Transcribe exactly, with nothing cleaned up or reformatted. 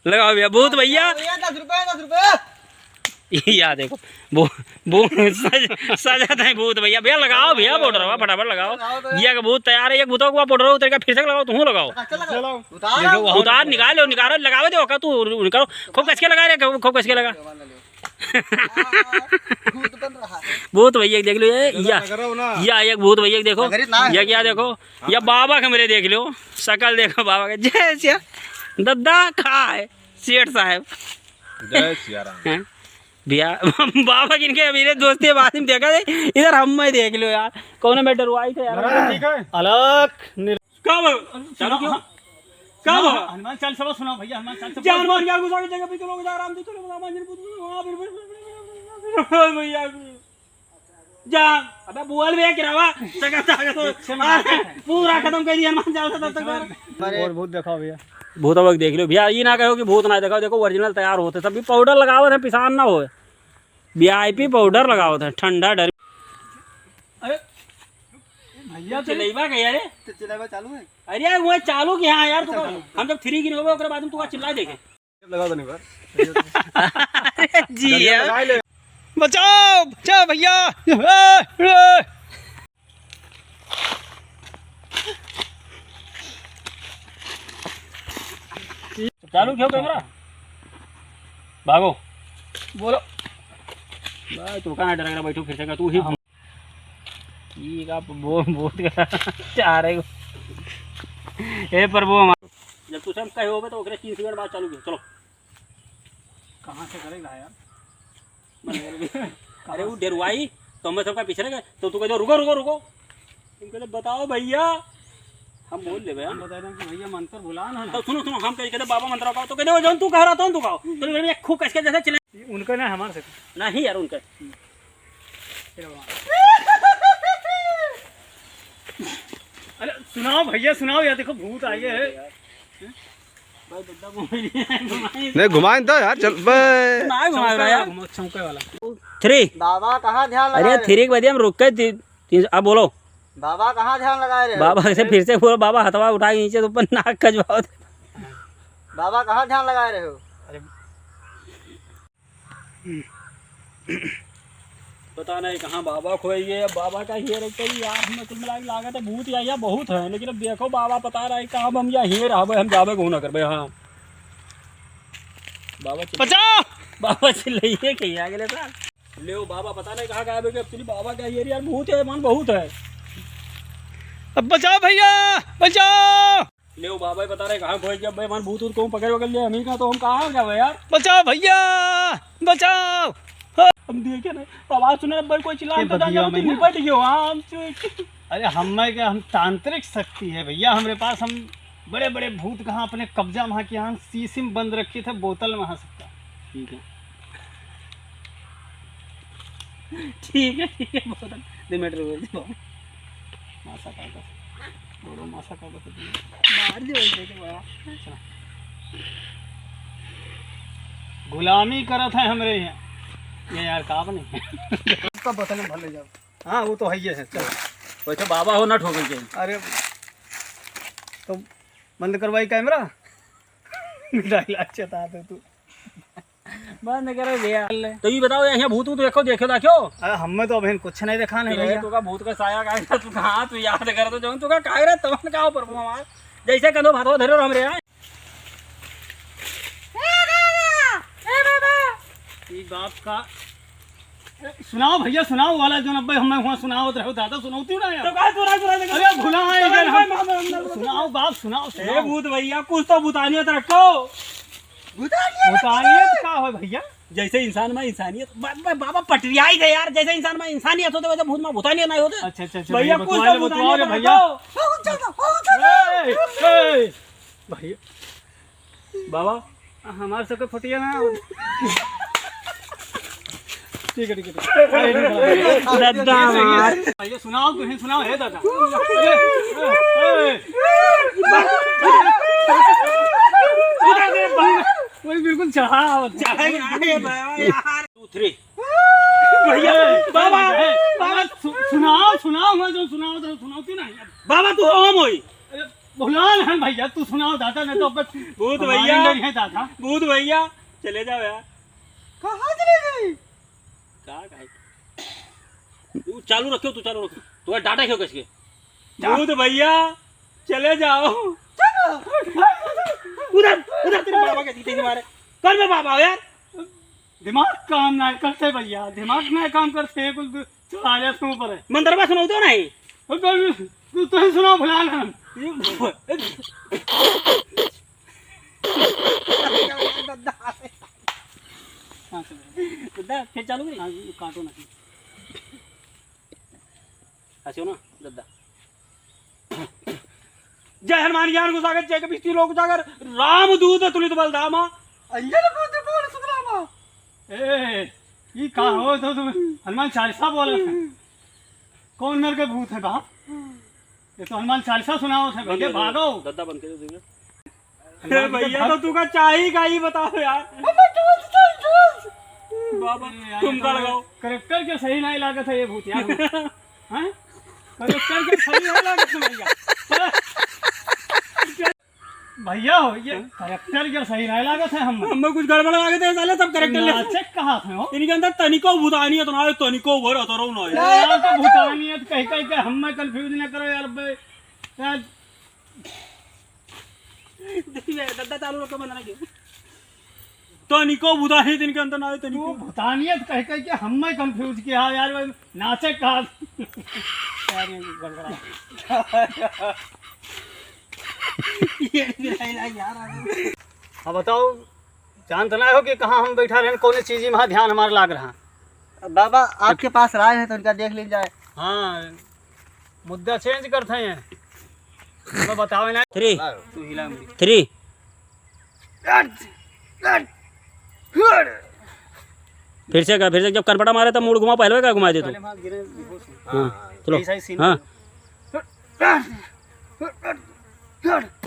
लगाओ भैया, भूत भैया। भैया, दस रुपए, दस रुपए। या देखो, वो, वो सज-, सजत है भूत भैया। भैया, लगाओ भैया, पाउडरवा फटाफट लगाओ। लगाओ तो। या के भूत तैयार है, एक भूतवा के पाउडरवा उतर के फिर से लगाओ, तुहूँ लगाओ। अच्छा, लगाओ। उतार। देखो, उतार, निकालो, निकालो, लगावे दो, का तू निकालो, खूब कस के लगा रे, खूब कस के लगा। भूत बन रहा है। भूत भैया के देख लो, ये, या, या एक भूत भैया के देखो, या क्या देखो, या बाबा के मेरे देख लो, शकल देखो बाबा के, जय सिया, दद्दा कहाँ है सेठ साहब? जय सिया राम। हैं? भैया, बाबा किनके अभी रे दोस्ती बात में देखा है, इधर हम में देख लो यार, कौन में डरवाई थे यार? महाराज ठीक है? अलख निर- का भा? चालू क्यों? हाँ। का भा? हनुमान चालीसा सुनाओ भैया, हनुमान चालीसा। जा हनुमान ज्ञान गुसाई जगत के लोग जा राम दूत लोग राम जी पूत वहाँ फिर भैया जा। अबे बोल भैया किरावा सका सका तो पूरा खत्म कर दिया हनुमान चालीसा तब तक। और भूत दिखाओ भैया। भूतवा के देख लो भैया, ये ना कहो कि भूत ना दिखाओ, देखो ओरिजिनल तैयार होते, सब भी पाउडर लगावत है, पिसान ना होए, वीआईपी पाउडर लगावत है, ठंडा डर। अरे भैया, चिल्लाइबा का यार? तो चिल्लाइबा चालू है? अरे यार, वो चालू कि हाँ यार, तू अच्छा, का, चालू। हम जब थ्री गिनोबे, ओकरे बाद में तू का चिल्ला देखे। लगा दो नहीं बार। जी यार। लगा ले। बचाओ, बचाओ भैया। चालू क्यों कैमरा? भागो। बोलो। भाई, तू कहाँ डर रहा, बैठो फिर से, तू ही। हाँ। ई का बो-, बोल के चाह रहे हो। ए प्रभु हमार। जब तुझे हम कहे होबे तो ओकरे तीन सेकंड बाद चालू किया। चलो। कहाँ से करेगा यार? अरे वो डेरवाई, तो हम सबका पीछे रह गए, तो तू कह दो, "रुको, रुको, रुको।" तुम कहते, "बताओ भैया।" हम बोल लेबे, हम हम? बता दें कि भैया मंत्र भुला ना, ना। तो सुनो, सुनो, हम कह, कहते, "बाबा मंत्र बताओ," तो कहते, "वो जौन तू कह रहा था, तू कहो।" तो कहते, "खूब कस के जैसे चिल्ला।" उनका ना, हमारे से। नहीं यार, उनका। अरे सुनाओ भैया, सुनाओ यार, देखो भूत आ गए हैं। भाई, बंदा घुमाई नहीं, घुमाई। नहीं, घुमाए तो यार, चल बे। ना घुमाए रहा यार। घुमाओ, चौके वाला। थ्री। बाबा कहाँ ध्यान अरे, लगाए रहे? थ्री के बाद हम रुक के ती-, तीन, अब बोलो। बाबा कहाँ ध्यान लगाए रहे हो? बाबा से फिर से बोलो, बाबा हथवा उठा के नीचे से ऊपर नाक खजवाओ। बाबा कहाँ ध्यान लगाए रहे हो? अरे, पता नहीं कहाँ बाबा खोए गए, बाबा का हियर एक करी यार, हमें कुल मिला के लागत है भूत या, या बहुत है, लेकिन अब देखो बाबा पता रहा है कहाँ हम या हियर रहबे, हम जाबे को ना करबे। हाँ बाबा चिल्ला-, बचाओ! बाबा चिल्लाइए कहीं आ गए था। ले ओ बाबा पता नहीं कहाँ गायब हो गए, actually बाबा का हियर यार भूत है, मन बहुत है। अब बचाओ भैया, बचाओ! ले वो बाबा ही बता रहे कहाँ खोए गया, भाई, हमारे भूत वूत कहूँ पकड़ वकड़ लिया, हमी का तो हम कहाँ जावे यार? बचाओ भैया, बचाओ। हम देखे ना, आवाज सुने, भाई, कोई चिल्ला, ये हम तो जान बगिया जावे, में तू ना। निपट गयो, हाँ, हम चुप। अरे, हम में क्या, हम तांत्रिक शक्ति है भैया हमरे पास, हम बड़े बड़े भूत कहाँ अपने कब्जा में, हाँ, कि हाँ, शीशी में बंद रखे थे, बोतल में, हाँ, सकता। ठीक है। ठीक है, ठीक है, बहुत दो मिनट रुको, रुको। मासा का बस, बोलो, मासा का बस। मार दियो, बोल दे, वाह। अच्छा। गुलामी करत है हमरे यहाँ। ये यार, का बने? उसका बतन भर ले जाओ। हाँ, वो तो है ही है, चलो। वैसे बाबा हो ना ठोके के। अरे, तो बंद करवाई कैमरा। डायलॉग चेता दे तू। बंद करो भैया। तो ये बताओ, यहाँ भूत वूत देखो, देखो, देखो। अरे, हमें तो अभी कुछ नहीं देखा नहीं भैया। तू का भूत का साया का है, तू कहाँ, तू याद कर तो जाऊँ, तू का काहे रे, तमन का ऊपर हमार, जैसे कदो भातो धरे हमरे यहाँ। ई बाप का, ए, सुनाओ भैया, सुनाओ वाला जो नब्बे हमें हुआ सुनाओ तो रहो दादा, सुनाओ क्यों ना यार? तो काहे तू ना सुना दे? अरे भुला है तो इधर हम। भाई, हम, हम, हम, सुनाओ बाप, सुनाओ, ए, सुनाओ। भूत भैया, कुछ तो भूतानियत रखो। भूतानियत? भूतानियत का हो भैया? जैसे इंसान में इंसानियत, बा-, बा-, बाबा पटरियाई दे यार, जैसे इंसान में इंसानियत होते वैसे भूत में भूतानियत नहीं होते। अच्छा, अच्छा, अच्छा, भैया, भैया, कुछ बताओ तो रे, भूतानियत बताओ रे भैया। रखो। ए, ए, भैया। बाबा। हमार सबके फटिया ना। ठीक है, ठीक है, ठीक है। अरे, नहीं, नहीं, नहीं। दादा हमार। भैया, सुनाओ, तुम ही सुनाओ, हे दादा। अरे, ए, ए। वही बिल्कुल चढ़ा, चढ़ा ही रहा है, बाबा, यार। Two, three. भैया, बाबा, बाबा, सु-, सुनाओ, सुनाओ, मैं जो सुनाओ, तो सुनाओ, क्यों नहीं? बाबा, तू हो, हम होई। अरे, भुलान है भैया, तू सुनाओ दादा, नहीं तो अब भूत हमारे भैया। अंदर है दादा। भूत भैया, चले जाओ यार। कहाँ चले गए? का कहे? तू चालू रखियो, तू चालू रखियो। तू डाटा क्यों कस के? जा। भूत भैया, चले जाओ। उधर, उधर तेरे बाबा के जीते मारे। कर में बाबा हो यार। दिमाग काम ना करते भैया, दिमाग ना काम करते, कुल दु-, चला रहे तू ऊपर है। मंदरवा सुनाओ तो नहीं। अब तू, तू, तू ही सुनाओ भुलान हम। हाँ, चलो। दद्दा, फिर चालू करी? हाँ, ये काटो ना। हंसो ना, दद्दा। जय हनुमान ज्ञान गुण सागर, जय कपीस तिलोक उजागर, राम दूत अतुलित बल धामा। अंजन पुत्र पवन सुत नामा। ए, ई का हो तो तुम हनुमान चालीसा बोलत है? कौन मेरे के भूत है बाप? ये तो हनुमान चालीसा सुनावत है भैया, बंद कर दो, भागो। दद्दा बंद कर दो। हे भैया, तो तुका चाही का, ई बताओ यार। बाबा, तुम का लगाओ? कैरेक्टर के सही नहीं लागत है ये भूत यार। हैं? कैरेक्टर के सही नहीं लागत है भैया। भैया हो, ये कैरेक्टर के सही नहीं लागत है हम। हमें कुछ गड़बड़ लागत है, साले सब कैरेक्टर ले। नाचक कहा थे हो? इनके अंदर तनिको भूतानियत ना है, तनिको भर अतरो ना है। यार, तो भूतानियत कह कह के हमें कंफ्यूज ना करो यार बे। यार, देखिए, दद्दा चालू रखो, बंद ना कियो। तनिको भूतानियत इनके अंदर ना है, तनिको। तू भूतानियत कह कह के हमें कंफ्यूज किया यार, भाई नाचे का। यार, ये गड़बड़ा। ये भी नहीं ला यार, आगे। अब बताओ, जानत ना हो कि कहाँ हम बैठा रहे, कौन चीज में ध्यान हमारा लाग रहा। बाबा, आपके पास राय है तो इनका देख लीन जाए। हाँ, मुद्दा चेंज करते हैं। मैं बतावे ना। थ्री। तू हिला मुड़ी। थ्री। फिर से का, फिर से जब करपटा मारे तब मूड़ घुमा, पहले का घुमा दे तू। पहले वहाँ गिरे, बेहोश हो। हाँ, चलो। ऐसा ही सीन हाँ। करो।